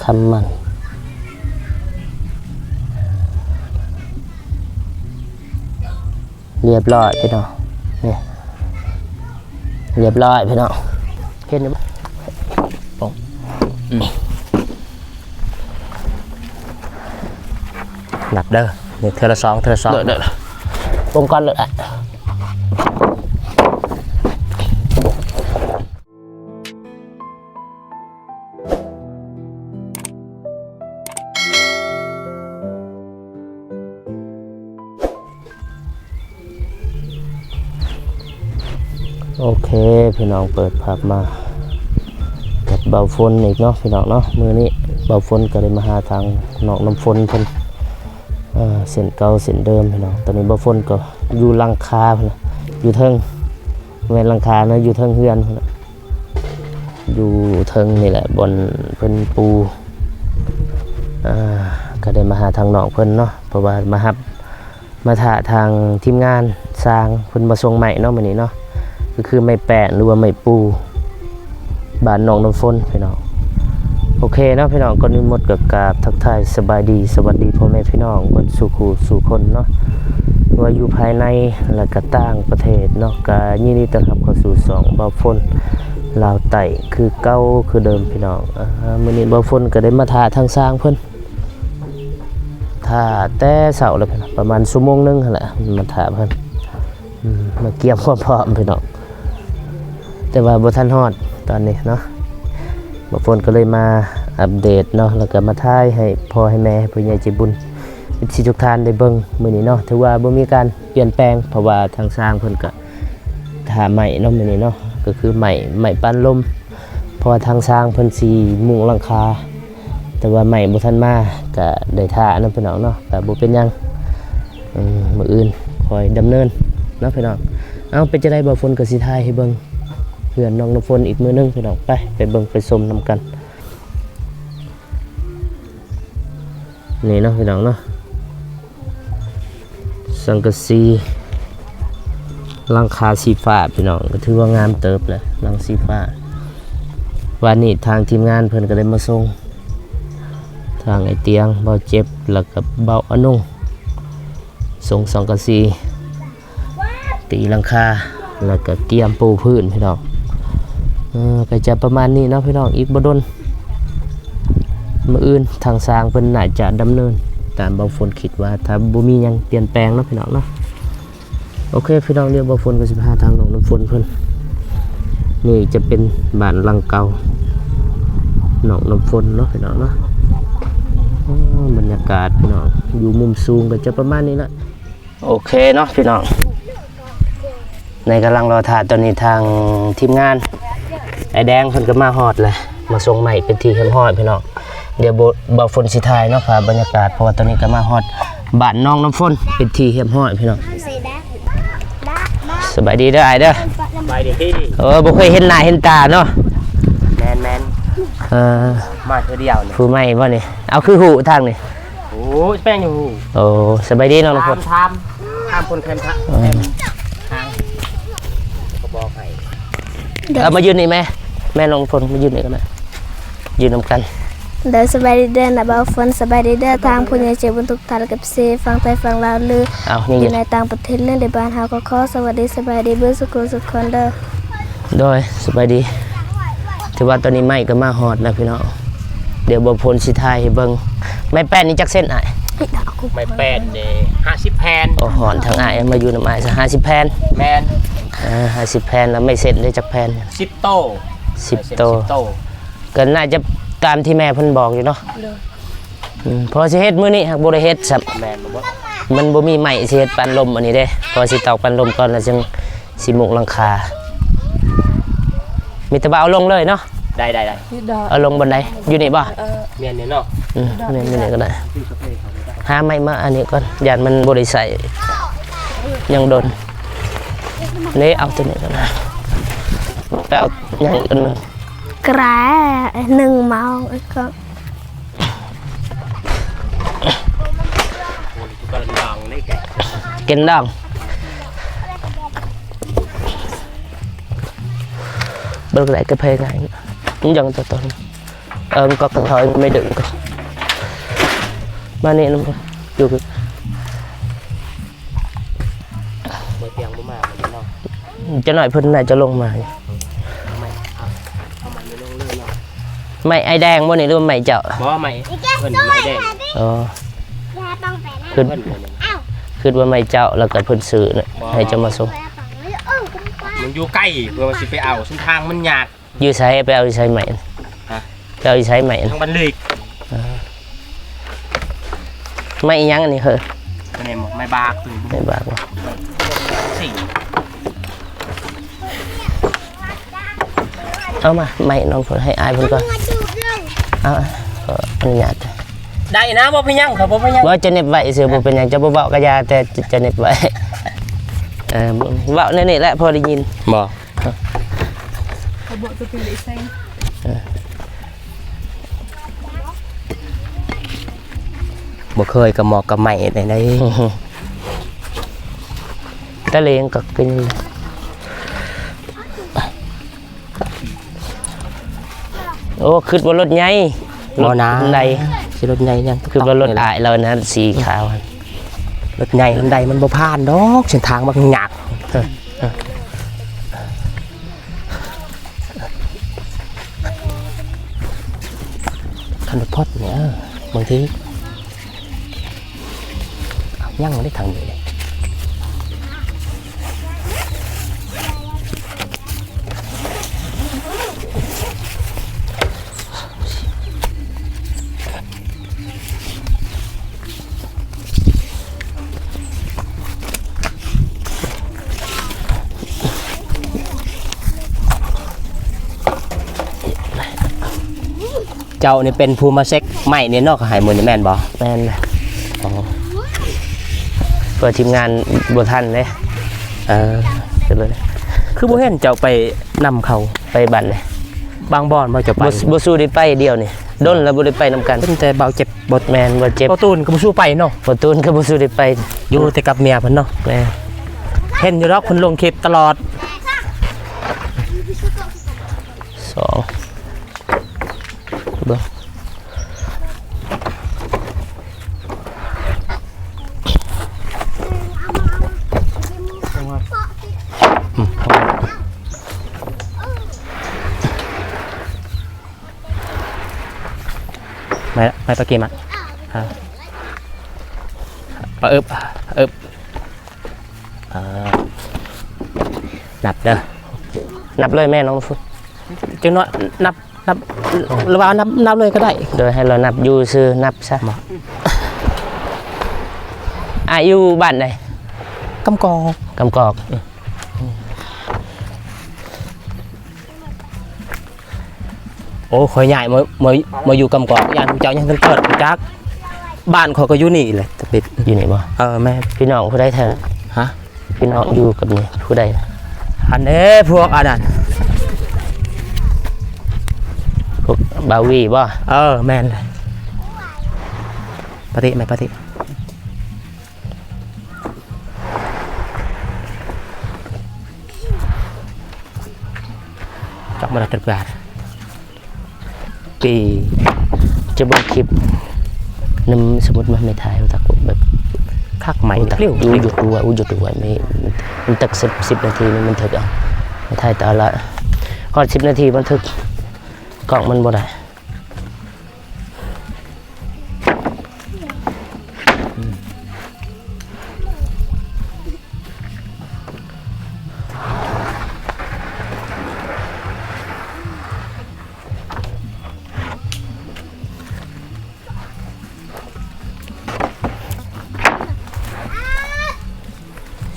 ຄຳມັນ ລຽບລ້ອຍພີ່ນ້ອງ ນີ້ ລຽບລ້ອຍພີ່ນ້ອງ ເຫັນຢູ່ບໍ່? ອືມ ນັບເດີ ນີ້ເທື່ອລະສອງ ເທື່ອລະສອງ ໂດຍ ໂດຍ ປົງກ່ອນເລີຍ. ໂອເຄ ພີ່ນ້ອງ ເປີດພາບມາກັບບ່າວຝົນອີກເນາະ ພີ່ນ້ອງເນາະ. ມື້ນີ້ບ່າວຝົນກໍໄດ້ມາຫາທາງນ້ອງນ້ຳຝົນເພິ່ນ ເອີ ເຊັ່ນເກົ່າເຊັ່ນເດີມ ພີ່ນ້ອງ. ຕອນນີ້ບ່າວຝົນກໍຢູ່ຫຼັງຄາພຸ້ນນະ ຢູ່ເທິງ ບໍ່ແມ່ນຫຼັງຄານະ ຢູ່ເທິງເຮືອນພຸ້ນນະ ຢູ່ເທິງນີ້ແຫຼະ ບ່ອນເພິ່ນປູ່. ເອີ ກໍໄດ້ມາຫາທາງນ້ອງເພິ່ນເນາະ ເພາະວ່າມາຮັບ ມາຖ້າທາງທີມງານຊ່າງເພິ່ນມາສົ່ງໄມ້ເນາະ ມື້ນີ້ເນາະ ກໍຄືໄມ້ແປ້ນ ຫຼືວ່າໄມ້ປູ່ ບ້ານໜອງນ້ຳຝົນ ພີ່ນ້ອງ. ໂອເຄເນາະ ພີ່ນ້ອງ ກ່ອນອື່ນໝົດກໍກາບທັກທາຍສະບາຍດີ ສະຫວັດດີພໍ່ແມ່ພີ່ນ້ອງເບິດສູ່ຄູ່ສູ່ຄົນເນາະ ວ່າຢູ່ພາຍໃນ ແລະກະຕ່າງປະເທດເນາະ. ກະຍິນດີຕ້ອນຮັບເຂົ້າສູ່ຊ່ອງບ່າວຝົນລາວໃຕ້ຄືເກົ່າຄືເດີມ ພີ່ນ້ອງ. ອາ ມື້ນີ້ບ່າວຝົນກໍໄດ້ມາຖ້າທາງຊ່າງເພິ່ນ ຖ້າແຕ່ເຊົ້າແລ້ວ ປະມານຊົ່ວໂມງໜຶ່ງຫັ້ນແຫຼະ ມາຖ້າເພິ່ນ ອືມ ມາກຽມຄວາມພ້ອມພີ່ນ້ອງ ແຕ່ວ່າບໍ່ທັນຮອດຕອນນີ້ເນາະ. ບ່າວຝົນກໍເລີຍມາອັບເດດເນາະ ແລ້ວກໍມາຖ່າຍໃຫ້ພໍ່ໃຫ້ແມ່ ໃຫ້ຜູ້ໃຫຍ່ໃຈບຸນ ເອັຟຊີ ທຸກທ່ານໄດ້ເບິ່ງມື້ນີ້ເນາະ. ຖືວ່າບໍ່ມີການປ່ຽນແປງ ເພາະວ່າທາງຊ່າງເພິ່ນກໍຖ້າໄມ້ເນາະ ມື້ນີ້ເນາະ ກໍຄືໄມ້ ໄມ້ປານລົມ ເພາະວ່າທາງຊ່າງເພິ່ນຊິມຸງຫຼັງຄາ ແຕ່ວ່າໄມ້ບໍ່ທັນມາ ກະໄດ້ຖ້ານຳພີ່ນ້ອງເນາະ ກະບໍ່ເປັນຫຍັງ. ອືມ ມື້ອື່ນຄ່ອຍດຳເນີນເນາະພີ່ນ້ອງ. ເອົາ ເປັນຈັ່ງໃດ ບ່າວຝົນກໍຊິຖ່າຍໃຫ້ເບິ່ງເຮືອນນ້ອງນ້ຳຝົນອີກມື້ໜຶ່ງພີ່ນ້ອງ. ໄປ ໄປເບິ່ງໄປຊົມນຳກັນ. ນີ້ເນາະພີ່ນ້ອງເນາະ ສັງກະສີ ຫຼັງຄາສີຟ້າພີ່ນ້ອງ ກໍຖືວ່າງາມເຕີບແຫຼະ ຫຼັງສີຟ້າ. ວານນີ້ທາງທີມງານເພິ່ນກໍໄດ້ມາສົ່ງ ທາງອ້າຍຕຽງ ບ່າວເຈັບ ແລ້ວກໍບ່າວອະນົງ ສົ່ງສັງກະສີ ຕີຫຼັງຄາ ແລ້ວກໍກຽມປູພື້ນພີ່ນ້ອງ. ເອີ ກໍຈະປະມານນີ້ເນາະພີ່ນ້ອງ ອີກບໍ່ດົນ ມື້ອື່ນທາງຊ່າງເພິ່ນໜ້າຈະດຳເນີນຕາມບ່າວຝົນຄິດວ່າ ຖ້າບໍ່ມີຫຍັງປ່ຽນແປງເນາະພີ່ນ້ອງເນາະ. ໂອເຄພີ່ນ້ອງ ດຽວບ່າວຝົນກໍຊິພາທາງນ້ອງນ້ຳຝົນເພິ່ນ ນີ້ຈະເປັນບ້ານຫຼັງເກົ່ານ້ອງນ້ຳຝົນເນາະພີ່ນ້ອງເນາະ. ໂອ້ ບັນຍາກາດພີ່ນ້ອງ ຢູ່ມຸມສູງກໍຈະປະມານນີ້ລະ. ໂອເຄເນາະພີ່ນ້ອງ ໃນກຳລັງລໍຖ້າ ຕອນນີ້ທາງທີມງານອ້າຍແດງເພິ່ນກໍມາຮອດແລ້ວ ມາສົ່ງໄມ້ເປັນທີ່ຮຽບຮ້ອຍພີ່ນ້ອງ. ດຽວ ບ່າວຝົນຊິຖ່າຍເນາະ ພາບບັນຍາກາດ ເພາະວ່າຕອນນີ້ກໍມາຮອດບ້ານນ້ອງນ້ຳຝົນເປັນທີ່ຮຽບຮ້ອຍພີ່ນ້ອງ. ສະບາຍດີເດີອ້າຍເດີ. ສະບາຍດີພີ່. ເອີ ບໍ່ເຄີຍເຫັນໜ້າເຫັນຕາເນາະ. ແມ່ນໆ. ເອີ ມາເທື່ອດຽວນີ້. ຜູ້ໃໝ່ບໍ່ນີ້? ເອົາ ຄືຮູ້ທາງນີ້? ໂອ້ຍ ແປ້ງຢູ່. ໂອ້ ສະບາຍດີນ້ອງນ້ຳຝົນ. ຖາມ ຖາມ ຖາມຄົນແຄມທາງ ເອີ ແຄມທາງ ກໍບອກໃຫ້. ເອົາ ມາຢືນນີ້ແມ່ ແມ່ນ້ອງຝົນ ມາຢືນນີ້ກໍໄດ້ ຢືນນຳກັນ. ໂດຍ ສະບາຍດີເດີນ້າບ່າວຝົນ ສະບາຍດີເດີທາງຜູ້ໃຫຍ່ໃຈບຸນທຸກທ່ານ ແລະ ເອັຟຊີຝັ່ງໄທຝັ່ງລາວ ຫຼື ເອົາ ນີ້ ຢູ່ໃນຕ່າງປະເທດ ຫຼື ໃນບ້ານເຮົາ ກໍຂໍສະຫວັດດີ ສະບາຍດີເບິດສູ່ຄູ່ສູ່ຄົນເດີ. ໂດຍ ສະບາຍດີ. ຖືວ່າຕອນນີ້ໄມ້ກໍມາຮອດແລ້ວພີ່ນ້ອງ. ດຽວບ່າວຝົນຊິຖ່າຍໃຫ້ເບິ່ງ. ໄມ້ແປ້ນນີ້ຈັກເສັ້ນອ້າຍ? ໄມ້ແປ້ນນີ້ຫ້າສິບແຜ່ນ. ໂອ້ ຮ້ອນທາງອ້າຍ ມາຢູ່ນຳອ້າຍຊະ ຫ້າສິບແຜ່ນ. ແມ່ນ. ເອີ ຫ້າສິບແຜ່ນ. ແລ້ວໄມ້ເສັ້ນເດ້ຈັກແຜ່ນ? ສິບໂຕ. ສິບໂຕ. ສິບໂຕ. ກໍໜ້າຈະຕາມທີ່ແມ່ເພິ່ນບອກຢູ່ເນາະ. ໂດຍ. ອືມ ເພາະຊິເຮັດມື້ນີ້ຫາກບໍ່ໄດ້ເຮັດຊ້ຳ. ແມ່ນບໍ່? ມັນບໍ່ມີໄມ້ຊິເຮັດປານລົມອັນນີ້ເດ້ ເພາະຊິຕອກປານລົມກ່ອນ ແລ້ວຈຶ່ງຊິມຸງຫຼັງຄາ. ມີແຕ່ວ່າເອົາລົງເລີຍເນາະ. ໄດ້ໆໆ. ເອົາລົງບ່ອນໃດ? ຢູ່ນີ້ບໍ່? ເອີ ແມ່ນນີ້ເນາະ. ອືມ ແມ່ນນີ້ກໍໄດ້. ຫາໄມ້ມາອັນນີ້ກ່ອນ ຢ້ານມັນບໍ່ໄດ້ໃຊ້ ຍັງດົນ. ນີ້ ເອົາຕົວນີ້ກ່ອນນະ. ໄປເອົາຫຍັງອີກອັນໜຶ່ງ. ກະແລໜຶ່ງເມົາອີກກໍ ກິນດອງ ເບິ່ງໄດ້ກາເຟງ່າຍ ມັນຍັງຕົວຕົນ. ເອີ ມັນກໍຖອຍ ໄມ່ດຶງ ມານີ້ນຳ ຢູ່ ບໍ່ຕຽງບໍ່ມາເນາະ. ຈັກໜ້ອຍເພິ່ນໜ້າຈະລົງມາຢູ່. ເອົາໄມ້ ເອົາ ເອົາໄມ້ນີ້ລົງເລີຍເນາະ. ໄມ້ອ້າຍແດງບໍ່ນີ້ ຫຼືວ່າໄມ້ເຈົ້າ? ບໍ່ ໄມ້ເພິ່ນ ໄມ້ແດງ. ອໍ ຄຶດ ຄຶດວ່າໄມ້ເຈົ້າ ແລ້ວກໍເພິ່ນຊື້ໃຫ້ເຈົ້າມາສົ່ງ. ມັນຢູ່ໄກ ເພື່ອວ່າຊິໄປເອົາ ເສັ້ນທາງມັນຍາກ. ຢູ່ໃສ? ໄປເອົາຢູ່ໃສໄມ້? ຮະ? ໄປເອົາຢູ່ໃສໄມ້? ທາງບ້ານເລັກ. ເອີ ໄມ້ອີ່ຫຍັງອັນນີ້ເຮີ້ຍ? ອັນນີ້ໄມ້ບາກ. ໄມ້ບາກບໍ່? ເອົາມາ ໄມ້ນ້ອງເພິ່ນ ໃຫ້ອ້າຍເພິ່ນກ່ອນ. ເອົາ ຂໍອະນຸຍາດ. ໄດ້ນະ ບໍ່ເປັນຫຍັງ ເຂົາບໍ່ເປັນຫຍັງ. ບໍ່ ຈະເໜັບໄວ້ຊື່ ບໍ່ເປັນຫຍັງ ເຈົ້າບໍ່ເວົ້າກໍຢ່າ ແຕ່ຈະເໜັບໄວ້. ເອີ ເວົ້າແນວນີ້ແຫຼະ ພໍໄດ້ຍິນ. ບໍ່ ເຂົາບອກຕົວເປັນໄດ້ແຊງ. ເອີ ບໍ່ເຄີຍກັບໝອກກັບໄມ້ໃດໆ. ຕະເລງກໍກິນ. ໂອ້ ຄຶດວ່າລົດໃຫຍ່. ບໍ່ນາ ລົດໃດ? ຊິລົດໃຫຍ່ຫຍັງ? ຄຶດວ່າລົດອ້າຍລາວນັ້ນ ສີຂາວຫັ້ນ. ລົດໃຫຍ່ ລົດໃດມັນບໍ່ຜ່ານດອກ ເສັ້ນທາງບັກຍາກ. ຄັນລົດພອດນີ້ ເອີ ບາງທີ ເອົາ ຍັງໄດ້ທາງນີ້ເດ້. ເຈົ້ານີ້ເປັນຜູ້ມາເຊັກໄມ້ນີ້ເນາະ ເຂົາໃຫ້ມື້ນີ້ແມ່ນບໍ່? ແມ່ນ. ອໍ ເພື່ອທີມງານບໍ່ທັນເດ້. ເອີ ຄືບໍ່ເຫັນເຈົ້າໄປນຳເຂົາ? ໄປບ້ານໃດ? ບາງບ່ອນບໍ່ເຈົ້າໄປ? ບໍ່ ບໍ່ສູ້ໄດ້ໄປດຽວນີ້ ດົນແລ້ວບໍ່ໄດ້ໄປນຳກັນ. ເປັນແຕ່ເບົາເຈັບ. ບໍ່ ແມ່ນ ບໍ່ເຈັບ. ບໍ່ຕູນກໍບໍ່ສູ້ໄປເນາະ. ບໍ່ຕູນກໍບໍ່ສູ້ໄດ້ໄປ ຢູ່ແຕ່ກັບເມຍເພິ່ນເນາະ. ແມ່ນ. ເຫັນຢູ່ດອກ ເພິ່ນລົງຄລິບຕະຫຼອດ. ສອງ ເບິ່ງ ໄມ້ ໄມ້ປາກີ້ມະ ປາເອິບ ເອິບ ເອີ ນັບເດີ ນັບເລີຍແມ່ນ້ອງ. ຈັກໜ້ອຍ ນັບ ນັບ ລະວ່ານັບ ນັບເລີຍກໍໄດ້. ໂດຍ ໃຫ້ລາວນັບຢູ່ຊື່ ນັບຊະ. ອາ ຢູ່ບ້ານໃດ? ກຳກອກ. ກຳກອກ. ໂອ້ ຂ້ອຍຍ້າຍມາ ມາ ມາຢູ່ກຳກອກ ຢ້ານເຈົ້າຍັງບໍ່ທັນເກີດ ບໍ່ຈັກ. ບ້ານຂ້ອຍກໍຢູ່ນີ້ແຫຼະ ຕະປິດ. ຢູ່ນີ້ບໍ່? ເອີ ແມ່ນ. ພີ່ນ້ອງຜູ້ໃດແທ້? ຮະ? ພີ່ນ້ອງຢູ່ກັບນີ້ຜູ້ໃດ? ອັນເດ້ ພວກອັນນັ້ນ ພວກບ່າວວີບໍ່? ເອີ ແມ່ນ. ປະຕິ ແມ່ນປະຕິ. ຈັກມາໄດ້ຈັກບາດ ປີ ຈະເບິ່ງຄລິບນຳ ສົມມຸດວ່າແມ່ໄທ ແບບ ຄັກໃໝ່ ອຸ ຕັກ ເປັນ ອຸ ຢູທູບ ອາ ຢູທູບ ອາ ມັນ ມັນຕັກສິບ ສິບນາທີ ມັນ ມັນຖືກ ເອົາ ແມ່ໄທ ຕາລະ ຮອດສິບນາທີ ມັນຖືກ ກ້ອງມັນບໍ່ໄດ້.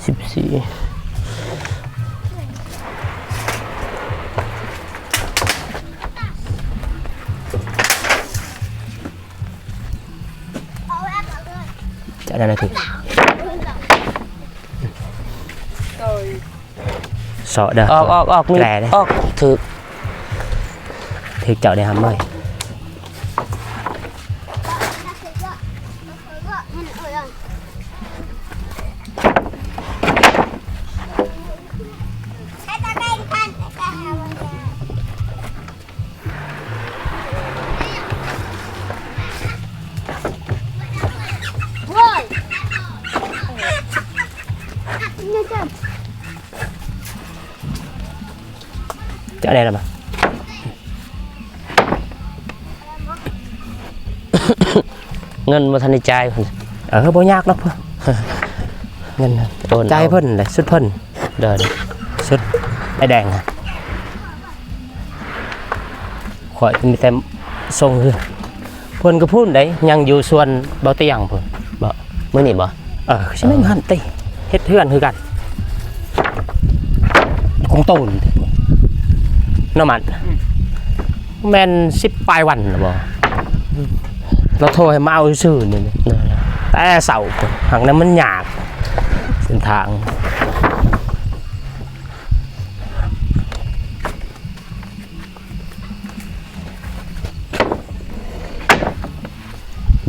ສິບສີ່ ຈະໄດ້ນາທີ ເຊາະເດີ ອອກ ອອກ ອອກ ມີ ແລເດີ ອອກ ຖືກ ຖືກເຈົ້າໄດ້ຫຳເອີຍ. ໃຫ້ຕາແດງພັນ ແລ້ວກໍຫາວ່າ ເຈົ້າແດ່ລະມາ ເງິນບໍ່ທັນໄດ້ຈ່າຍເພິ່ນ. ເອີ ບໍ່ຍາກດອກ ເງິນ ໂອນເອົາ ຈ່າຍເພິ່ນແຫຼະ ສຸດເພິ່ນ. ໂດຍ ສຸດອ້າຍແດງ ຂ້ອຍມີແຕ່ສົ່ງຄື ເພິ່ນກໍພຸ້ນໃດ ຍັງຢູ່ສວນເບົາຕຽງພຸ້ນ. ບໍ່ ມື້ນີ້ບໍ່? ເອີ ຊິແມ່ນຫັ້ນຕິ ເຮັດເຮືອນຄືກັນ ຄົງໂຕນເນາະ ມັນ ອືມ ແມ່ນສິບປາຍວັນແລ້ວບໍ່? ລາວໂທໃຫ້ມາເອົາຊື່ໆ ນີ້ ແຕ່ເຊົ້າພຸ້ນ ຫາກນັ້ນມັນຍາກ ເສັ້ນທາງ.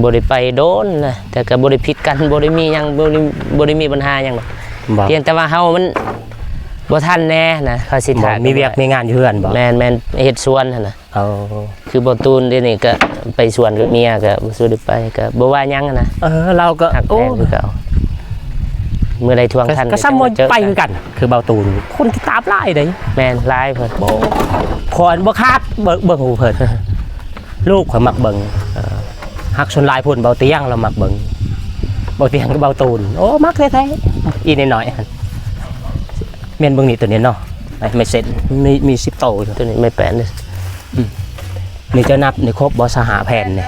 ບໍ່ໄດ້ໄປໂດນນະ ແຕ່ກໍບໍ່ໄດ້ຜິດກັນ ບໍ່ໄດ້ມີຫຍັງ ບໍ່ໄດ້ ບໍ່ໄດ້ມີບັນຫາຫຍັງດອກ ບໍ່ ພຽງແຕ່ວ່າເຮົາມັນບໍ່ທັນແດ່ນະ ເຂົາຊິຖ້າ ມີວຽກມີງານຢູ່ເຮືອນບໍ່? ແມ່ນໆ ເຮັດສວນຫັ້ນນະ. ເອີ ຄືບໍ່ຕູນດຽວນີ້ກໍໄປສວນກັບເມຍ ກໍບໍ່ສູ່ໄດ້ໄປ ກໍບໍ່ວ່າຫຍັງນະ. ເອີ ລາວກໍ ຮັກແພງຄືເກົ່າ ເມື່ອໃດທວງທັນ ກໍ ກໍຊ່ຳບໍ່ໄປຄືກັນ ຄືເບົາຕູນ ຄົນຕິດຕາມຫຼາຍເດ້. ແມ່ນ ຫຼາຍເພິ່ນ ບໍ່ ຂ້ອຍບໍ່ຂາດ ເບິ່ງ ເບິ່ງເພິ່ນ ລູກຂ້ອຍມັກເບິ່ງ ເອີ ຮັກສ່ວນຫຼາຍພຸ້ນ ເບົາຕຽງລາວມັກເບິ່ງ ເບົາຕຽງກັບເບົາຕູນ ໂອ້ ມັກແທ້ໆ ອີນ້ອຍໆ ແມ່ນເບິ່ງນີ້ ໂຕນີ້ເນາະ ໄມ້ເຊັນ ມີ ມີສິບໂຕຢູ່ ໂຕນີ້ໄມ້ແປ້ນເດ້. ອືມ ນີ້ເຈົ້ານັບນີ້ຄົບບໍ່ ຊາວຫ້າແຜ່ນນີ້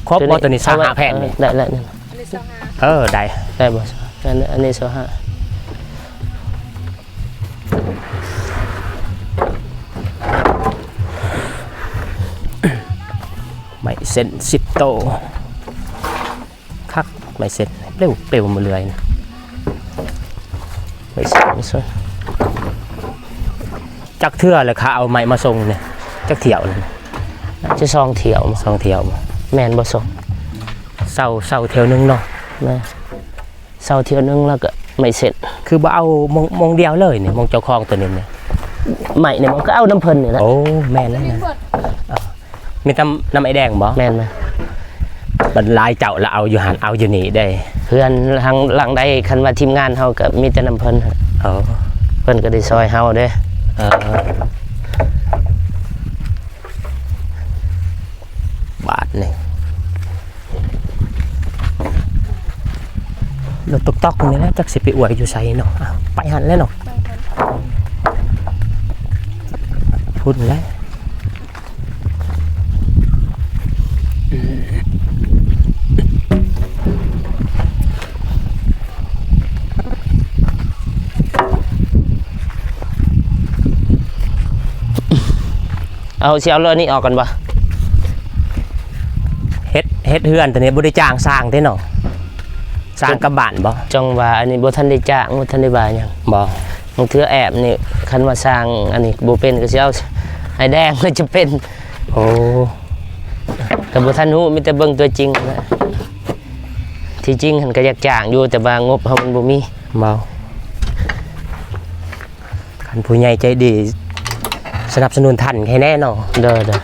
ຄົບບໍ່ ໂຕນີ້ ໂຕນີ້ ຊາວຫ້າແຜ່ນນີ້ ເອີ ໄດ້ແລ້ວນີ້ ອັນນີ້ຊາວຫ້າ ເອີ ໄດ້ ໄດ້ບໍ່ ອັນ ອັນນີ້ຊາວຫ້າ ໄມ້ເຊັນສິບໂຕ. ຄັກ ໄມ້ເຊັນ ເປັວໆ ໝົດເລີຍນະ ໄມ້ເຊັນ ຈັກເທື່ອແລ້ວຂ້າເອົາໄມ້ມາສົ່ງນີ້ ຈັກຖ້ຽວແລ້ວ ຈະສອງຖ້ຽວ ສອງຖ້ຽວ ແມ່ນບໍ່ ສອງ ເຊົ້າ ເຊົ້າຖ້ຽວໜຶ່ງເນາະ ແມ່ນ ເຊົ້າຖ້ຽວໜຶ່ງ ແລ້ວກໍໄມ້ເຊັນ ຄືບໍ່ເອົາໂມງ ໂມງດຽວເລີຍນີ້ ໂມງເຈົ້າຂອງໂຕນີ້ນີ້ ໄມ້ນີ້ມັນກໍເອົານຳເພິ່ນນີ້ແຫຼະ. ໂອ້ ແມ່ນແລ້ວນະ ມີແຕ່ນຳອ້າຍແດງບໍ່? ແມ່ນໆ ບັດຫຼາຍເຈົ້າລະເອົາຢູ່ຫັ້ນເອົາຢູ່ນີ້ເດ້ ເຮືອນຫຼັງ ຫຼັງໃດຄັນວ່າທີມງານເຮົາກໍມີແຕ່ນຳເພິ່ນ ເອີ ເພິ່ນກໍໄດ້ຊ່ອຍເຮົາເດ້. ເອີ ບາດນີ້ ລົດຕ໊ອກໆ ນີ້ແຫຼະ ຈັກຊິໄປອວຍຢູ່ໃສເນາະ ອ້າວ ໄປຫັ້ນແຫຼະເນາະ ພຸ້ນແຫຼະ. ເອົາ ຊິເອົາເລື່ອງນີ້ອອກກ່ອນບໍ່? ເຮັດ ເຮັດເຮືອນຕົວນີ້ບໍ່ໄດ້ຈ້າງຊ່າງເດ້ເນາະ? ສ້າງກັບບ້ານບໍ່? ຈັ່ງວ່າອັນນີ້ບໍ່ທັນໄດ້ຈ້າງ ບໍ່ທັນໄດ້ວ່າຫຍັງ. ບໍ່? ບາງເທື່ອແອບນີ້ ຄັນວ່າສ້າງອັນນີ້ບໍ່ເປັນ ກໍຊິເອົາອ້າຍແດງ ກໍຈະເປັນ. ໂອ້ ກໍບໍ່ທັນຮູ້ ມີແຕ່ເບິ່ງຕົວຈິງນະ. ທີ່ຈິງຫັ້ນກໍຢາກຈ້າງຢູ່ ແຕ່ວ່າງົບເຮົາມັນບໍ່ມີ. ບໍ່? ຄັນຜູ້ໃຫຍ່ໃຈດີສະໜັບສະໜູນທັນໃຫ້ແນ່ເນາະ. ໂດຍ ໂດຍ.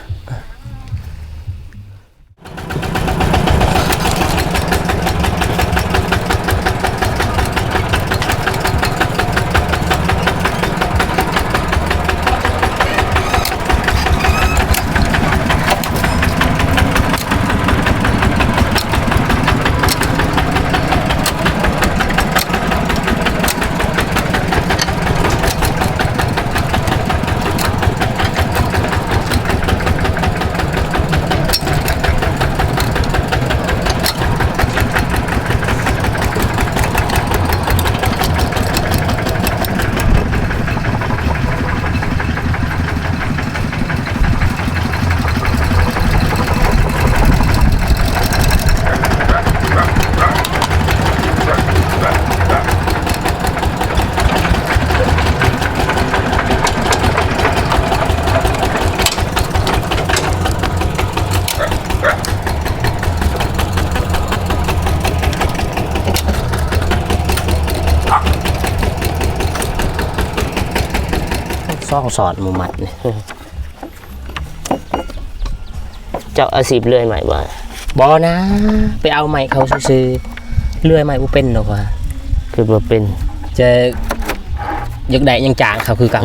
ສອງສອດໝູ່ມັດນີ້. ເຈົ້າອາຊີບເລື່ອຍໄມ້ບໍ່? ບໍ່ນາ ໄປເອົາໄມ້ເຂົາຊື່ໆ ເລື່ອຍໄມ້ບໍ່ເປັນດອກວ່າ. ຄືບໍ່ເປັນ? ຈະຢາກໄດ້ຫຍັງຈ້າງເຂົາຄືເກົ່າ.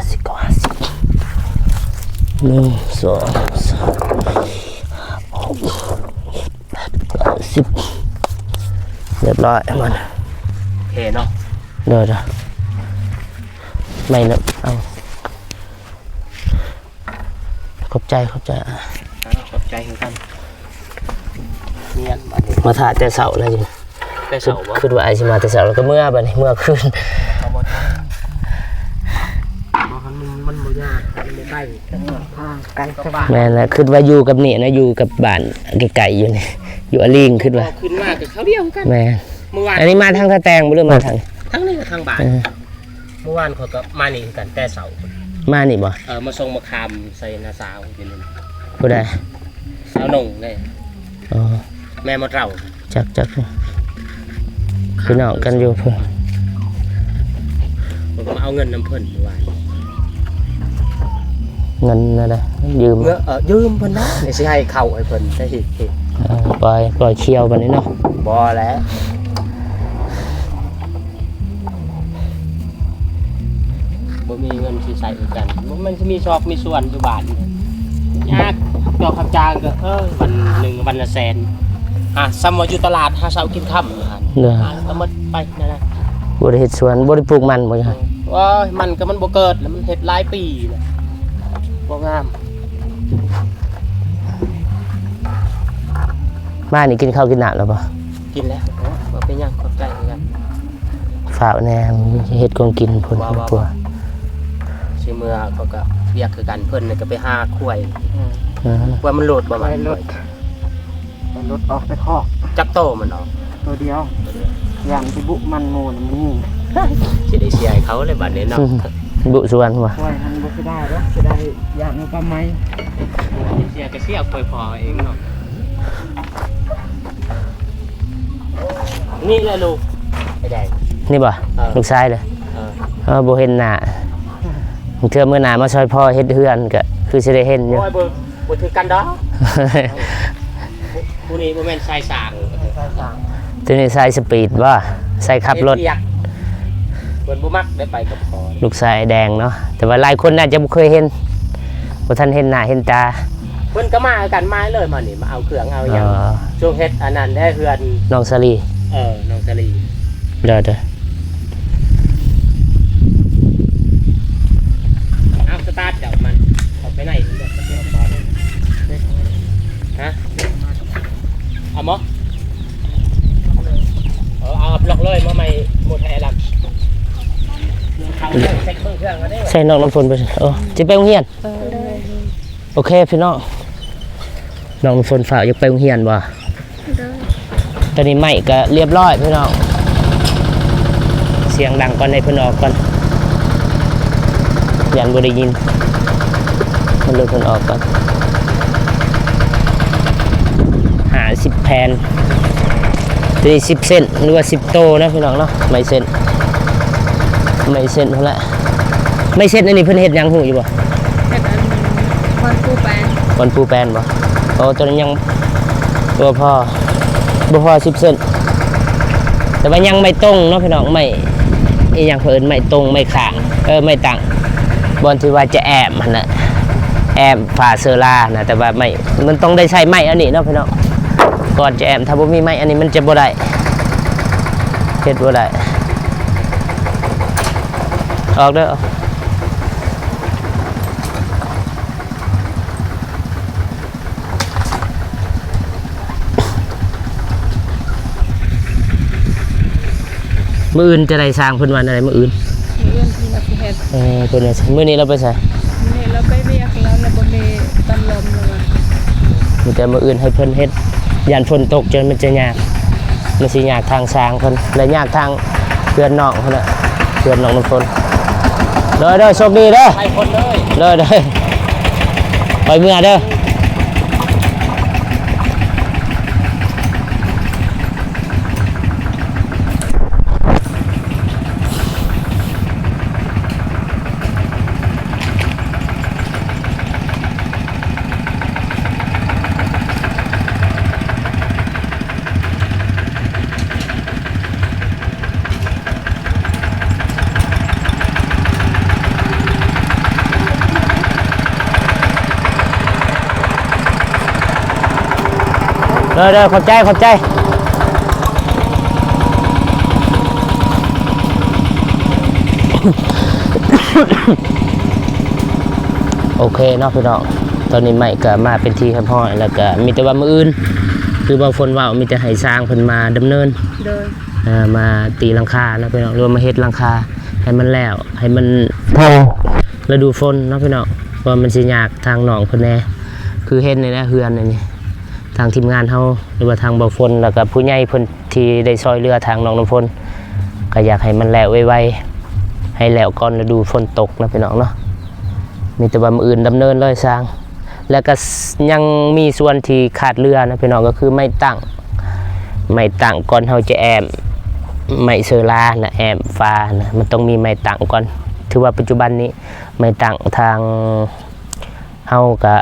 ດສິບ ເກົ້າ ຫ້າສິບ ໜຶ່ງ ສອງ ສາມ ຫົກ ເຈັດ ແປດ ເກົ້າ ສິບ ຮຽບຮ້ອຍໝົດ ໂອເຄເນາະ ໂດຍໆ ໄມ້ເນາະ ເອົາ ຂອບໃຈ ຂອບໃຈ ອ້າວ ຂອບໃຈຄືກັນ ມາຖ້າແຕ່ເຊົ້າແລ້ວຢູ່ ແຕ່ເຊົ້າບໍ່? ຄິດວ່າອ້າຍຊິມາແຕ່ເຊົ້າ ແລ້ວກໍເມືອ ບັດນີ້ເມືອຄືນ ເຂົາບໍ່ທັນ ບໍ່ ມັນ ມັນບໍ່ຍາກ ມັນບໍ່ໄກ ແມ່ນແຫຼະ ຄິດວ່າຢູ່ກັບນີ້ນະ ຢູ່ກັບບ້ານໃກ້ໆຢູ່ນີ້ ຢູ່ອາລີງ ຄິດວ່າ ຂຶ້ນມາກໍເຂົາດຽວກັນ ແມ່ນ ມື້ວານ ອັນນີ້ມາທາງທ່າແຕງບໍ່ ຫຼືມາທາງ ທາງນີ້ກໍທາງບ້ານ ເອີ ມື້ວານຂ້ອຍກໍມານີ້ຄືກັນແຕ່ເຊົ້າ ມານີ້ບໍ່? ເອີ ມາສົ່ງມະຂາມໃສ່ນ້າສາວຢູ່ນີ້ ຜູ້ໃດ? ສາວໜົງເດ້ ອໍ ແມ່ໝົດເຫຼົ່າ ຈັກໆ ພີ່ນ້ອງກັນຢູ່ພຸ້ນ ເພິ່ນກໍມາເອົາເງິນນຳເພິ່ນວ່າ ເງິນແນວໃດ? ຢືມ ເອີ ຢືມເພິ່ນນະ ນີ້ຊິໃຫ້ເຂົ້າໃຫ້ເພິ່ນໄດ້ເຮັດ ເອີ ປ່ອຍ ປ່ອຍຂ່ຽວບັດນີ້ເນາະ ບໍ່ແຫຼະ ບໍ່ມີເງິນຊິໃຊ້ຄືກັນ ບໍ່ແມ່ນຊິມີຊອກມີສ່ວນຢູ່ບ້ານ ຍາກ ເຈົ້າຮັບຈ້າງກໍ ເອີ ວັນໜຶ່ງວັນລະແສນ ຫາ ສ່ຳວ່າຢູ່ຕະຫຼາດຫາເຊົ້າກິນຄ່ຳຢູ່ຫັ້ນ ເອີ ຫາກໍໝົດໄປນັ້ນນະ ບໍ່ໄດ້ເຮັດສວນ ບໍ່ໄດ້ປູກມັນບໍ່? ໂອ້ຍ ມັນກໍມັນບໍ່ເກີດ ແລ້ວມັນເຮັດຫຼາຍປີແລ້ວ ບໍ່ງາມ ມານີ້ກິນເຂົ້າກິນນ້ຳແລ້ວບໍ່? ກິນແລ້ວ ບໍ່ເປັນຫຍັງ ຂອບໃຈ ເຝົ້າແດ່ ເຮັດຂອງກິນພຸ້ນ ວ່າ ວ່າ ຕົວ ຊິເມືອເຂົາກໍວຽກຄືກັນ ເພິ່ນກໍໄປຫາຄວາຍ ອືມ ຄວາຍມັນໂລດບໍ່ ຄວາຍໂລດ ມັນໂລດອອກແຕ່ຄອກ ຈັກໂຕມັນອອກ ໂຕດຽວ ຢ້ານຊິບຸມັນໝູ່ນະ ມັນຍິງ ຊິໄດ້ເສຍໃຫ້ເຂົາເລີຍບາດນີ້ເນາະ ບຸສວນວ່າ ຄວາຍຫັ້ນບໍ່ເສຍດາຍດອກ ເສຍດາຍຢ້ານມັນປາໄໝ ເສຍກໍເສຍ ຄວາຍພໍ່ເອງເນາະ. ນີ້ແຫຼະລູກ ໄອ້ແດງ ນີ້ບໍ່? ເອີ ລູກຊາຍເດ້ ເອີ ເອີ ບໍ່ເຫັນໜ້າ ເທື່ອມື້ໜ້າມາຊ່ອຍພໍ່ເຮັດເຮືອນ ກໍຄືຊິໄດ້ເຫັນຢູ່ ໂອ້ຍ ບໍ່ ບໍ່ຖືກກັນດອກ ຜູ້ນີ້ບໍ່ແມ່ນສາຍສ້າງ ສາຍສ້າງ ໂຕນີ້ສາຍສະປີດບໍ່? ສາຍຂັບລົດ ເຮັດວຽກ ເພິ່ນບໍ່ມັກໄດ້ໄປກັບພໍ່ ລູກຊາຍແດງເນາະ ແຕ່ວ່າຫຼາຍຄົນໜ້າຈະບໍ່ເຄີຍເຫັນ ບໍ່ທັນເຫັນໜ້າເຫັນຕາ ເພິ່ນກໍມາຄືກັນ ມາເລີຍ ມານີ້ ມາເອົາເຄື່ອງເອົາຫຍັງ ອໍ ຊ່ວງເຮັດອັນນັ້ນແດ່ ເຮືອນນ້ອງສາລີ ເອີ ນ້ອງສາລີ ເດີ ເດີ ເອົາສະຕາດເຈົ້າມັນ ເຂົ້າໄປໃນ ຮະ ເອົາໝໍ ເອີ ເອົາລັອກເລີຍ ມາໃໝ່ ໝົດໃຫ້ລຳ ເອົາເລີຍ ເຊັກເບິ່ງເຄື່ອງເອົາເດ້ ໃສ່ນ້ອງນ້ຳຝົນໄປ ເອີ ຊິໄປໂຮງຮຽນ ເອີ ໂອເຄພີ່ນ້ອງ ນ້ອງນ້ຳຝົນຟ້າວຢາກໄປໂຮງຮຽນບໍ່? ໂດຍ ຕອນນີ້ໄມ້ກໍລຽບຮ້ອຍພີ່ນ້ອງ ສຽງດັງກ່ອນ ໃຫ້ເພິ່ນອອກກ່ອນ ຢ້ານບໍ່ໄດ້ຍິນ ໃຫ້ລົດເພິ່ນອອກກ່ອນ ຫ້າສິບແຜ່ນ ໂຕນີ້ສິບເຊັນ ຫຼືວ່າສິບໂຕເນາະພີ່ນ້ອງເນາະ ໄມ້ເຊັນ ໄມ້ເຊັນພຸ້ນລະ ໄມ້ເຊັນອັນນີ້ເພິ່ນເຮັດຫຍັງຮູ້ຢູ່ບໍ່? ເຮັດອັນບ່ອນປູແປ້ນ ບ່ອນປູແປ້ນບໍ່? ໂອ້ ໂຕນີ້ຍັງບໍ່ພໍ ບໍ່ພໍສິບເຊັນ ແຕ່ວ່າຍັງໄມ້ຕົງເນາະພີ່ນ້ອງ ໄມ້ ອີ່ຫຍັງເພິ່ນເອີ້ນ ໄມ້ຕົງ ໄມ້ຂາງ ເອີ ໄມ້ຕັ້ງ ບ່ອນທີ່ວ່າຈະແອ້ມຫັ້ນນະ ແອ້ມຝາເຊີລານະ ແຕ່ວ່າໄມ້ ມັນຕ້ອງໄດ້ໃຊ້ໄມ້ອັນນີ້ເນາະພີ່ນ້ອງ ກ່ອນຈະແອ້ມ ຖ້າບໍ່ມີໄມ້ອັນນີ້ມັນຈະບໍ່ໄດ້ ເຮັດບໍ່ໄດ້ ອອກເດີ. ມື້ອື່ນຈະໄດ້ຊ່າງເພິ່ນວ່າແນວໃດ? ມື້ອື່ນ ມື້ອື່ນເພິ່ນວ່າຊິເຮັດ ເອີ ເພິ່ນວ່າຊິ ມື້ນີ້ລາວໄປໃສ? ມື້ນີ້ລາວໄປວຽກ ລາວ ລາວບໍ່ມີຕັນລົມ ລາວວ່າ ມີແຕ່ມື້ອື່ນໃຫ້ເພິ່ນເຮັດ ຢ້ານຝົນຕົກ ຈະ ມັນຈະຍາກ ມັນຊິຍາກທາງຊ່າງເພິ່ນ ແລະຍາກທາງເຮືອນນ້ອງເພິ່ນນະ ເຮືອນນ້ອງນ້ຳຝົນ ໂດຍ ໂດຍ ໂຊກດີເດີ ໄປຄົນເດີ ໂດຍ ໂດຍ ຂ້ອຍເມືອເດີ. ເດີ ເດີ ຂອບໃຈ ຂອບໃຈ. ໂອເຄເນາະພີ່ນ້ອງ ຕອນນີ້ໄມ້ກໍມາເປັນທີ່ຮຽບຮ້ອຍ ແລ້ວກໍມີແຕ່ວ່າມື້ອື່ນ ຄືເວົ້າ ຝົນເວົ້າ ມີແຕ່ໃຫ້ຊ່າງເພິ່ນມາດຳເນີນ ໂດຍ ເອີ ມາຕີຫຼັງຄາເນາະພີ່ນ້ອງ ຫຼືວ່າມາເຮັດຫຼັງຄາໃຫ້ມັນແລ້ວ ໃຫ້ມັນພໍລະດູຝົນເນາະພີ່ນ້ອງ ເພາະວ່າມັນຊິຍາກທາງນ້ອງເພິ່ນແດ່ ຄືເຫັນນີ້ແຫຼະ ເຮືອນອັນນີ້ ທາງທີມງານເຮົາ ຫຼືວ່າທາງເບົາຝົນ ແລ້ວກໍຜູ້ໃຫຍ່ເພິ່ນທີ່ໄດ້ຊ່ອຍເຫຼືອທາງນ້ອງນ້ຳຝົນ ກໍຢາກໃຫ້ມັນແລ້ວໄວໆ ໃຫ້ແລ້ວກ່ອນລະດູຝົນຕົກເນາະພີ່ນ້ອງເນາະ ມີແຕ່ວ່າມື້ອື່ນດຳເນີນເລີຍຊ່າງ ແລ້ວກໍ ຍັງມີສ່ວນທີ່ຂາດເຫຼືອນະພີ່ນ້ອງ ກໍຄືໄມ້ຕັ້ງ ໄມ້ຕັ້ງກ່ອນເຮົາຈະແອ້ມ ໄມ້ເຊີລານະ ແອ້ມຝານະ ມັນຕ້ອງມີໄມ້ຕັ້ງກ່ອນ ຖືວ່າປັດຈຸບັນນີ້ໄມ້ຕັ້ງທາງ ເຮົາກະ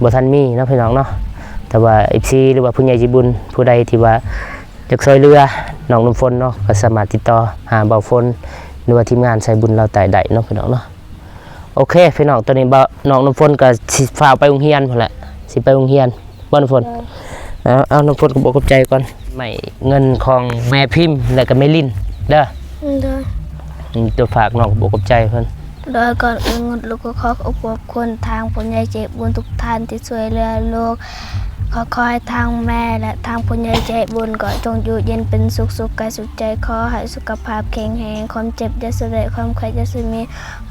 ບໍ່ທັນມີເນາະພີ່ນ້ອງເນາະ ແຕ່ວ່າເອັຟຊີ ຫຼືວ່າຜູ້ໃຫຍ່ໃຈບຸນຜູ້ໃດທີ່ວ່າຢາກຊ່ອຍເຫຼືອນ້ອງນ້ຳຝົນເນາະ ກໍສາມາດຕິດຕໍ່ຫາເບົາຝົນ ຫຼືວ່າທີມງານສາຍບຸນລາວໃຕ້ໄດ້ເນາະພີ່ນ້ອງເນາະ. ໂອເຄພີ່ນ້ອງ ຕອນນີ້ເບົາ ນ້ອງນ້ຳຝົນກໍຊິຟ້າວໄປໂຮງຮຽນພຸ້ນແຫຼະ ຊິໄປໂຮງຮຽນບໍ່ນ້ຳຝົນ? ເອີ ເອົາ ເອົາ ນ້ຳຝົນກໍບອກຂອບໃຈກ່ອນ ໄມ້ເງິນຂອງແມ່ພິມ ແລ້ວກໍແມ່ລິນເດີ. ໂດຍ ອືມ ຕົວຝາກນ້ອງກໍບອກຂອບໃຈເພິ່ນ ໂດຍກ່ອນອື່ນໝົດ ລູກກໍຂໍຂອບພະຄຸນທາງຜູ້ໃຫຍ່ໃຈບຸນທຸກທ່ານທີ່ຊ່ວຍເຫຼືອລູກ. ກໍຂໍໃຫ້ທາງແມ່ ແລະ ທາງຜູ້ໃຫຍ່ໃຈບຸນກໍຈົ່ງຢູ່ເຢັນເປັນສຸກ ສຸກກາຍສຸກໃຈ. ຂໍໃຫ້ສຸຂະພາບແຂງແຮງ, ຄວາມເຈັບຢ່າສູ່ໄດ້, ຄວາມໄຂ້ຢ່າສູ່ມີ.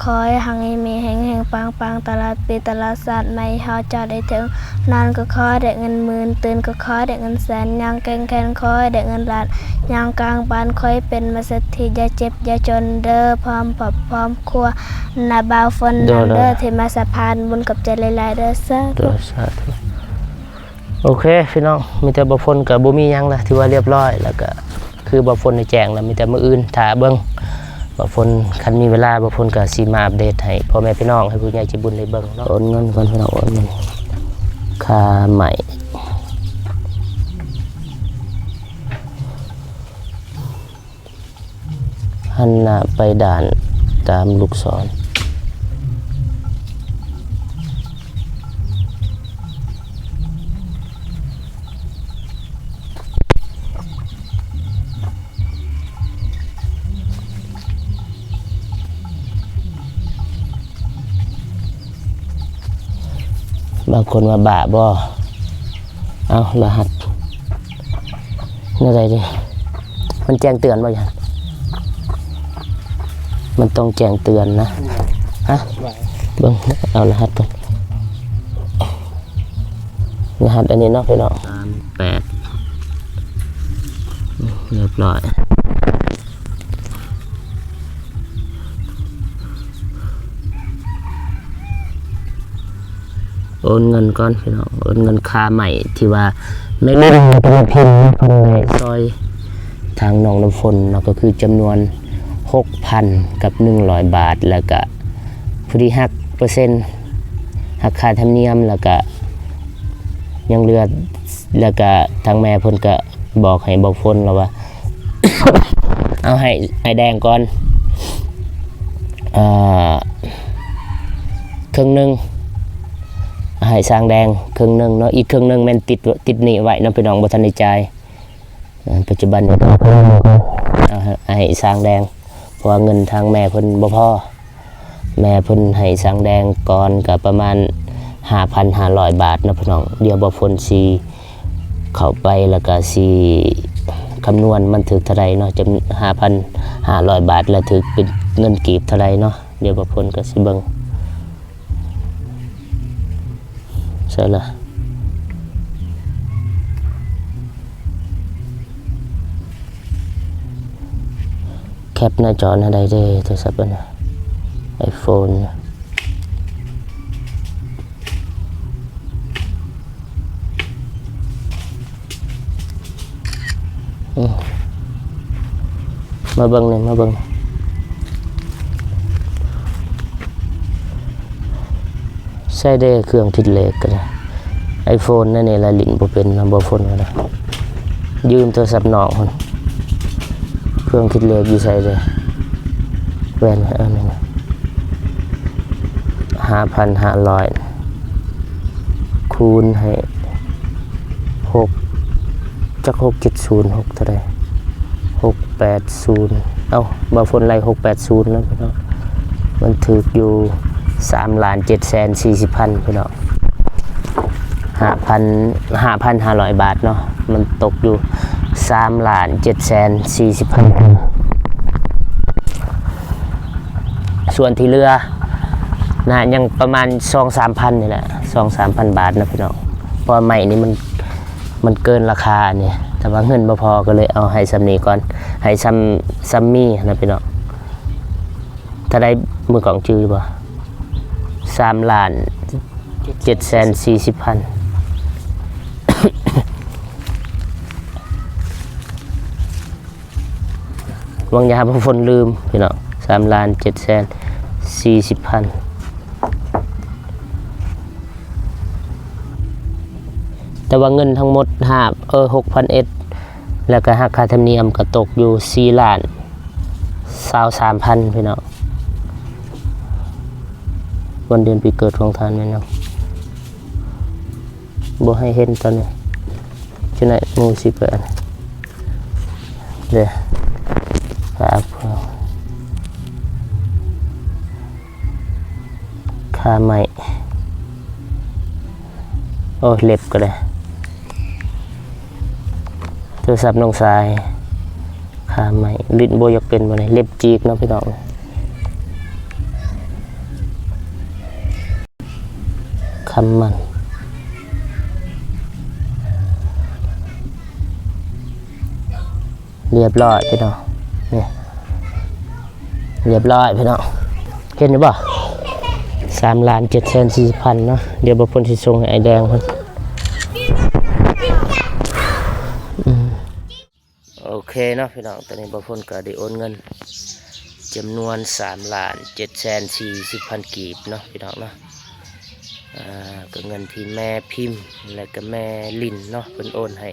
ຂໍໃຫ້ຮັ່ງມີແຮງ ເຮັງໆ ປັງໆ ຕະຫຼອດປີຕະຫຼອດຊາດໃໝ່ ເຮົາເຈົ້າໄດ້ເຖິງ. ນອນກໍຂໍໄດ້ເງິນໝື່ນ, ຕື່ນກໍຂໍໄດ້ເງິນແສນ, ຍ່າງແກ່ງແຂນຂໍໃຫ້ໄດ້ເງິນລ້ານ, ຍ່າງກາງບ້ານຂໍໃຫ້ເປັນມະເສດຖີ ຢ່າເຈັບຢ່າຈົນເດີ ພ້ອມຄອບພ້ອມຄົວນະ ບ່າວຝົນນຳເດີ ໂດຍ ທີ່ມາສະພານບຸນ. ຂອບໃຈຫຼາຍໆເດີ ສາທຸ ໂດຍ ສາທຸ. ໂອເຄພີ່ນ້ອງ ມີແຕ່ບ່າວຝົນກໍບໍ່ມີຫຍັງລະ ຖືວ່າລຽບຮ້ອຍ ແລ້ວກໍຄືບ່າວຝົນໄດ້ແຈ້ງລະ ມີແຕ່ມື້ອື່ນຖ້າເບິ່ງບ່າວຝົນ ຄັນມີເວລາບ່າວຝົນກໍຊິມາອັບເດດໃຫ້ພໍ່ແມ່ພີ່ນ້ອງ ໃຫ້ຜູ້ໃຫຍ່ໃຈບຸນໄດ້ເບິ່ງເນາະ. ໂອນເງິນກ່ອນພີ່ນ້ອງ ໂອນເງິນຄ່າໄມ້. ຫັນໜ້າໄປດ້ານຕາມລູກສອນ. ບາງຄົນວ່າບ້າບໍ່? ເອົາ ລະຫັດ ແນວໃດເດ? ມັນແຈ້ງເຕືອນບໍ່? ມັນຕ້ອງແຈ້ງເຕືອນນະ. ຮະ? ເບິ່ງ ເອົາລະຫັດກ່ອນ. ລະຫັດອັນນີ້ເນາະ ພີ່ນ້ອງ ສາມແປດ ຮຽບຮ້ອຍ. ໂອນເງິນກ່ອນພີ່ນ້ອງ ໂອນເງິນຄ່າໄມ້ທີ່ວ່າແມ່ລຸນ ແລ້ວກໍແມ່ພິມເພິ່ນໄດ້ຊ່ອຍທາງນ້ອງນ້ຳຝົນເນາະ ກໍຄືຈຳນວນຫົກພັນກັບໜຶ່ງຮ້ອຍບາດ ແລ້ວກະພໍດີຫັກເປີເຊັນ ຫັກຄ່າທຳນຽມ ແລ້ວກະຍັງເຫຼືອ ແລ້ວກະທາງແມ່ເພິ່ນກະບອກໃຫ້ບ່າວຝົນລະວ່າ ເອົາໃຫ້ອ້າຍແດງກ່ອນ ເອີ ເຄິ່ງໜຶ່ງ ໃຫ້ຊ່າງແດງເຄິ່ງໜຶ່ງເນາະ ອີກເຄິ່ງໜຶ່ງແມ່ນຕິດ ຕິດໜີ້ໄວ້ເນາະພີ່ນ້ອງ ບໍ່ທັນໄດ້ຈ່າຍ. ເອີ ປັດຈຸບັນນີ້ກໍເອົາເຄິ່ງໜຶ່ງກ່ອນ ເອົາໃຫ້ ໃຫ້ຊ່າງແດງ ເພາະວ່າເງິນທາງແມ່ເພິ່ນບໍ່ພໍ. ແມ່ເພິ່ນໃຫ້ຊ່າງແດງກ່ອນກໍປະມານຫ້າພັນຫ້າຮ້ອຍບາດເນາະພີ່ນ້ອງ. ດຽວບ່າວຝົນຊິເຂົ້າໄປ ແລ້ວກໍຊິຄຳນວນມັນຖືກເທົ່າໃດເນາະ ຈຳ ຫ້າພັນຫ້າຮ້ອຍບາດ ແລ້ວຖືກເປັນເງິນກີບເທົ່າໃດເນາະ. ດຽວບ່າວຝົນກໍຊິເບິ່ງ ໃສ່ລະ ແຄັບໜ້າຈໍແນວໃດເດ້ ໂທລະສັບອັນນັ້ນ ໄອໂຟນ. ອືມ ມາເບິ່ງນີ້ ມາເບິ່ງ ໃຊ້ໄດ້ເຄື່ອງຄິດເລກກໍໄດ້ ໄອໂຟນ ແນວນີ້ລະຫຼິ້ນບໍ່ເປັນນຳ ບໍ່ຝົນກໍໄດ້ ຢືມໂທລະສັບນ້ອງພຸ້ນ. ເຄື່ອງຄິດເລກຢູ່ໃສເດ້? ແວ່ນ ເອີ ນີ້ນະ ຫ້າພັນຫ້າຮ້ອຍ ຄູນໃຫ້ຫົກ ຈັກຫົກເຈັດສູນ ຫົກເທົ່າໃດ ຫົກແປດສູນ ເອົ້າ ບ່າວຝົນໄລ່ຫົກແປດສູນແລ້ວພີ່ນ້ອງ ມັນຖືກຢູ່ສາມລ້ານເຈັດແສນສີ່ສິບພັນພີ່ນ້ອງ. ຫ້າພັນ ຫ້າພັນຫ້າຮ້ອຍບາດເນາະ ມັນຕົກຢູ່ສາມລ້ານເຈັດແສນສີ່ສິບພັນ. ສ່ວນທີ່ເຫຼືອນະ ຍັງປະມານສອງສາມພັນນີ້ແຫຼະ ສອງສາມພັນບາດເນາະພີ່ນ້ອງ ເພາະວ່າໄມ້ນີ້ມັນ ມັນເກີນລາຄານີ້ ແຕ່ວ່າເງິນບໍ່ພໍ ກໍເລີຍເອົາໃຫ້ຊ່ຳນີ້ກ່ອນ ໃຫ້ຊ່ຳ ຊ່ຳມີຫັ້ນນະພີ່ນ້ອງ. ເທົ່າໃດ ມືກອງຈື່ຢູ່ບໍ່? ສາມລ້ານເຈັດແສນສີ່ສິບພັນ. ຫວັງຢ່າໃຫ້ພວກຝົນລືມພີ່ນ້ອງ ສາມລ້ານເຈັດແສນສີ່ສິບພັນ. ແຕ່ວ່າເງິນທັງໝົດ ຫ້າ ເອີ ຫົກພັນເອັດ ແລ້ວກໍຫັກຄ່າທຳນຽມກໍຕົກຢູ່ສີ່ລ້ານຊາວສາມພັນພີ່ນ້ອງ. ວັນເດືອນປີເກີດຂອງທ່ານແມ່ນຫຍັງ? ບໍ່ໃຫ້ເຫັນຕອນນີ້ ຈະໄດ້ໝູ່ຊິໄປອັນ ເດ້ ພາເພື່ອ ຄາໄມ້ ໂອ້ ເລັບກໍໄດ້ ໂທລະສັບນ້ອງຊາຍ ຄາໄມ້ ຫຼິ້ນບໍ່ຢາກເປັນບໍ່ໄດ້ ເລັບຈີກເນາະພີ່ນ້ອງ ຄຳໝັ້ນ ຮຽບຮ້ອຍພີ່ນ້ອງ ນີ້ ຮຽບຮ້ອຍພີ່ນ້ອງ ເຫັນຢູ່ບໍ່? ສາມລ້ານເຈັດແສນສີ່ສິບພັນເນາະ ດຽວບ່າວຝົນຊິສົ່ງໃຫ້ອ້າຍແດງເພິ່ນ ອືມ ໂອເຄເນາະພີ່ນ້ອງ ຕອນນີ້ບ່າວຝົນກໍໄດ້ໂອນເງິນຈຳນວນສາມລ້ານເຈັດແສນສີ່ສິບພັນກີບເນາະພີ່ນ້ອງເນາະ ອ່າ ກໍເງິນທີ່ແມ່ພິມ ແລະກໍແມ່ລິນເນາະ ເພິ່ນໂອນໃຫ້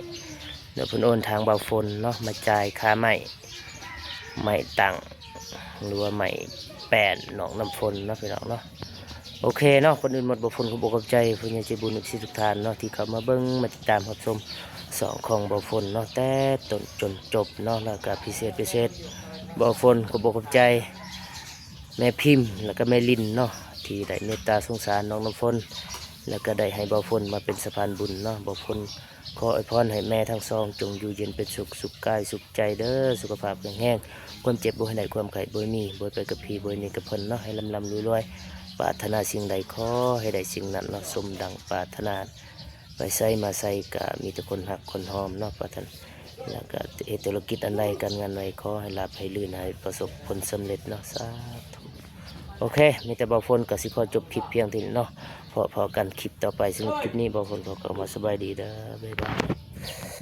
ດຽວເພິ່ນໂອນທາງບ່າວຝົນເນາະ ມາຈ່າຍຄ່າໄມ້ ໄມ້ຕັ້ງ ຫຼືວ່າໄມ້ແປ້ນໜອງນ້ຳຝົນເນາະພີ່ນ້ອງເນາະ ໂອເຄເນາະ ກ່ອນອື່ນໝົດບ່າວຝົນຂໍຂອບໃຈຜູ້ໃຫຍ່ໃຈບຸນເອັຟຊີທຸກທ່ານເນາະ ທີ່ເຂົ້າມາເບິ່ງມາຕິດຕາມຮັບຊົມຊ່ອງຂອງບ່າວຝົນເນາະ ແຕ່ຕົ້ນຈົນຈົບເນາະ ແລ້ວກໍພິເສດພິເສດ ບ່າວຝົນຂໍຂອບໃຈແມ່ພິມ ແລ້ວກໍແມ່ລິນເນາະ ທີ່ໄດ້ເມດຕາສົງສານນ້ອງນ້ຳຝົນ ແລ້ວກໍໄດ້ໃຫ້ບ່າວຝົນມາເປັນສະພານບຸນເນາະ ບ່າວຝົນ ຂໍອວຍພອນໃຫ້ແມ່ທັງສອງຈົ່ງຢູ່ເຢັນເປັນສຸກ ສຸກກາຍສຸກໃຈເດີ ສຸຂະພາບແຂງແຮງ ຄວາມເຈັບບໍ່ໃຫ້ໄດ້ ຄວາມໄຂ້ບໍ່ໃຫ້ມີ ບໍ່ໃຫ້ໄປກັບຜີ ບໍ່ໃຫ້ໜີກັບເພິ່ນເນາະ ໃຫ້ລ່ຳໆລວຍໆ ປາດຖະໜາສິ່ງໃດຂໍໃຫ້ໄດ້ສິ່ງນັ້ນເນາະ ສົມດັ່ງປາດຖະໜາ ໄປໃສມາໃສກະມີແຕ່ຄົນຮັກຄົນຫອມເນາະ ປາດຖະໜາ ແລ້ວກະເຮັດທຸລະກິດອັນໃດການງານໃດ ຂໍໃຫ້ລາບໃຫ້ລື່ນ ໃຫ້ປະສົບຜົນສຳເລັດເນາະ ສາທຸ. ໂອເຄ ມີແຕ່ບ່າວຝົນກໍຊິຂໍຈົບຄລິບພຽງເທົ່ານີ້ເນາະ ພໍ້ກັນຄລິບຕໍ່ໄປ ສຳລັບຄລິບນີ້ບ່າວຝົນຂໍກ່າວວ່າສະບາຍດີເດີ ບາຍບາຍ.